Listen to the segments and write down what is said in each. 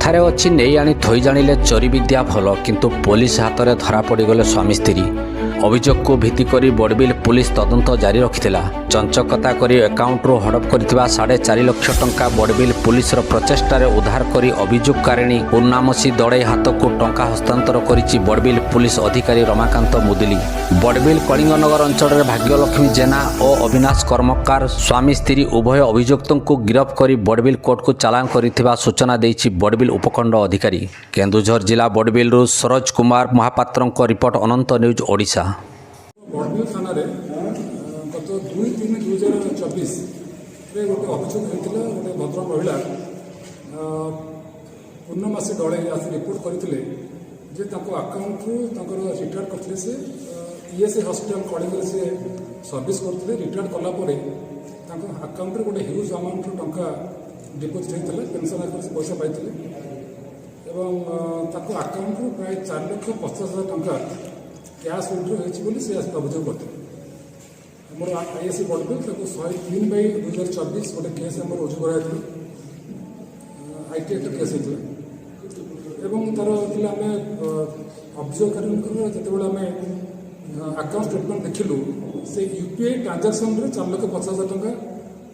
କଥାରେ ଅଛି, ନେଇ ଆଣି ଥୋଇ ଜାଣିଲେ ଚୋରି ବିଦ୍ୟା ଭଲ। କିନ୍ତୁ ପୋଲିସ ହାତରେ ଧରା ପଡ଼ିଗଲେ ସ୍ୱାମୀ ସ୍ତ୍ରୀ। ଅଭିଯୋଗକୁ ଭିତ୍ତି କରି ବଡ଼ବିଲ ପୁଲିସ ତଦନ୍ତ ଜାରି ରଖିଥିଲା। ଚଞ୍ଚକତା କରି ଆକାଉଣ୍ଟରୁ ହଡପ କରିଥିବା 4.5 ଲକ୍ଷ ଟଙ୍କା ବଡ଼ବିଲ ପୁଲିସର ପ୍ରଚେଷ୍ଟାରେ ଉଦ୍ଧାର କରି ଅଭିଯୋଗକାରିଣୀ ପୂର୍ଣ୍ଣାମସୀ ଦଳେଇ ହାତକୁ ଟଙ୍କା ହସ୍ତାନ୍ତର କରିଛି ବଡ଼ବିଲ ପୁଲିସ ଅଧିକାରୀ ରମାକାନ୍ତ ମୁଦୁଲି। ବଡ଼ବିଲ କଳିଙ୍ଗନଗର ଅଞ୍ଚଳରେ ଭାଗ୍ୟଲକ୍ଷ୍ମୀ ଜେନା ଓ ଅବିନାଶ କର୍ମକାର ସ୍ୱାମୀ ସ୍ତ୍ରୀ ଉଭୟ ଅଭିଯୁକ୍ତଙ୍କୁ ଗିରଫ କରି ବଡ଼ବିଲ କୋର୍ଟକୁ ଚାଲାଣ କରିଥିବା ସୂଚନା ଦେଇଛି ବଡ଼ବିଲ ଉପଖଣ୍ଡ ଅଧିକାରୀ। କେନ୍ଦୁଝର ଜିଲ୍ଲା ବଡ଼ବିଲରୁ ସରୋଜ କୁମାର ମହାପାତ୍ରଙ୍କ ରିପୋର୍ଟ, ଅନନ୍ତ ନ୍ୟୁଜ୍ ଓଡ଼ିଶା। ବଡ଼ବିଲ ଥାନାରେ ଗତ 2/3/2024ରେ ଗୋଟେ ଅଭିଯୋଗ ହେଇଥିଲା। ଗୋଟେ ଭଦ୍ର ମହିଳା ପୂର୍ଣ୍ଣମାସୀ ଦଳେଇ ଆସି ରିପୋର୍ଟ କରିଥିଲେ ଯେ ତାଙ୍କ ଆକାଉଣ୍ଟରୁ, ତାଙ୍କର ରିଟାୟାର୍ଡ କରିଥିଲେ ସେ, ଇଏସ୍ଆଇ ହସ୍ପିଟାଲ କଳିଙ୍ଗରେ ସେ ସର୍ଭିସ୍ କରୁଥିଲେ। ରିଟାୟାର୍ଡ କଲା ପରେ ତାଙ୍କ ଆକାଉଣ୍ଟରେ ଗୋଟେ ହ୍ୟୁଜ୍ ଆମାଉଣ୍ଟର ଟଙ୍କା ଡିପୋଜିଟ୍ ହେଇଥିଲା। ପେନ୍ସନ୍ ଆକାରରେ ସେ ପଇସା ପାଇଥିଲେ ଏବଂ ତାଙ୍କ ଆକାଉଣ୍ଟରୁ ପ୍ରାୟ 4,50,000 ଟଙ୍କା କ୍ୟାସ୍ ୱିଡ୍ର ହେଇଛି ବୋଲି ସେ ଆସି ଅଭିଯୋଗ କରିଥିଲେ। ଆମର ଆଇଆଇସି ବଡ଼ବିଲ ତାକୁ 103/2024 ଗୋଟେ କେସ୍ ଆମର ରୁଜୁ କରାଯାଇଥିଲା। IT act case ହେଇଥିଲା ଏବଂ ତାର ଥିଲା ଆମେ ଅଭିଯୋଗକାରୀଙ୍କର ଯେତେବେଳେ ଆମେ ଆକାଉଣ୍ଟ ଷ୍ଟେଟମେଣ୍ଟ ଦେଖିଲୁ, ସେ ୟୁପିଆଇ ଟ୍ରାଞ୍ଜାକ୍ସନରେ 4,50,000 ଟଙ୍କା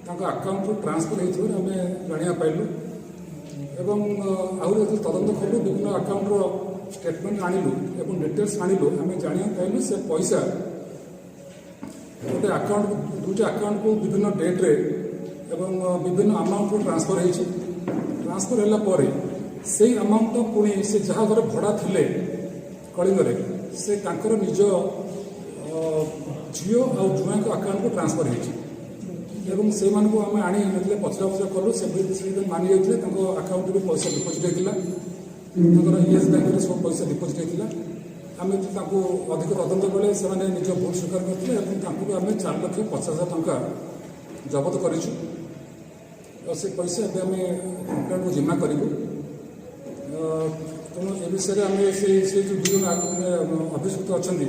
ତାଙ୍କ ଆକାଉଣ୍ଟରୁ ଟ୍ରାନ୍ସଫର ହେଇଥିବାରୁ ଆମେ ଜାଣିବାକୁ ପାଇଲୁ। ଏବଂ ଆହୁରି ଯେତେବେଳେ ତଦନ୍ତ କଲୁ, ବିଭିନ୍ନ ଆକାଉଣ୍ଟର ଷ୍ଟେଟମେଣ୍ଟ ଆଣିଲୁ ଏବଂ ଡିଟେଲ୍ସ ଆଣିଲୁ, ଆମେ ଜାଣିବାକୁ ପାଇଲୁ ସେ ପଇସା ଗୋଟେ ଆକାଉଣ୍ଟ, ଦୁଇଟି ଆକାଉଣ୍ଟକୁ ବିଭିନ୍ନ ଡେଟ୍ରେ ଏବଂ ବିଭିନ୍ନ ଆମାଉଣ୍ଟରୁ ଟ୍ରାନ୍ସଫର ହେଇଛି। ଟ୍ରାନ୍ସଫର ହେଲା ପରେ ସେଇ ଆମାଉଣ୍ଟଟା ପୁଣି ସେ ଯାହା ଘରେ ଭଡ଼ା ଥିଲେ କଳିଙ୍ଗରେ, ସେ ତାଙ୍କର ନିଜ ଝିଅ ଆଉ ଜୁଆଁଙ୍କ ଆକାଉଣ୍ଟକୁ ଟ୍ରାନ୍ସଫର ହେଇଛି। ଏବଂ ସେଇମାନଙ୍କୁ ଆମେ ଆଣି ଯେତେବେଳେ ପଚରା ଉଚରା କଲୁ, ସେ ବି ମାନି ଯାଇଥିଲେ। ତାଙ୍କ ଆକାଉଣ୍ଟରୁ ପଇସା ଡିପୋଜିଟ୍ ହେଇଥିଲା, ତାଙ୍କର ୟେସ୍ ବ୍ୟାଙ୍କରେ ସବୁ ପଇସା ଡିପୋଜିଟ୍ ହେଇଥିଲା। ଆମେ ତାଙ୍କୁ ଅଧିକ ତଦନ୍ତ ବେଳେ ସେମାନେ ନିଜ ଭୁଲ ସ୍ୱୀକାର କରିଥିଲେ ଏବଂ ତାଙ୍କୁ ବି ଆମେ 4,50,000 ଟଙ୍କା ଜବତ କରିଛୁ। ଆଉ ସେ ପଇସା ଏବେ ଆମେ କମ୍ପ୍ଲେଣ୍ଟକୁ ଜିମା କରିବୁ। ତେଣୁ ଏ ବିଷୟରେ ଆମେ ସେଇ ଯେଉଁ ଦୁଇ ଜଣ ମାନେ ଅଭିଯୁକ୍ତ ଅଛନ୍ତି,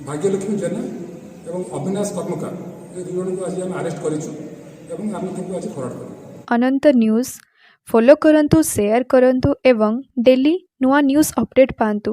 ଭାଗ୍ୟଲକ୍ଷ୍ମୀ ଜେନା ଏବଂ ଅବିନାଶ କର୍ମକାର, ଏ ଦୁଇ ଜଣଙ୍କୁ ଆଜି ଆମେ ଆରେଷ୍ଟ କରିଛୁ ଏବଂ ଆମେ ତାଙ୍କୁ ଆଜି ଫରୱାର୍ଡ଼ କରିବୁ। ଅନନ୍ତ ନ୍ୟୁଜ୍ ଫଲୋ କରନ୍ତୁ, ସେୟାର କରନ୍ତୁ ଏବଂ ଡେଲି ନୂଆ ନ୍ୟୁଜ୍ ଅପଡ଼େଟ୍ ପାଆନ୍ତୁ।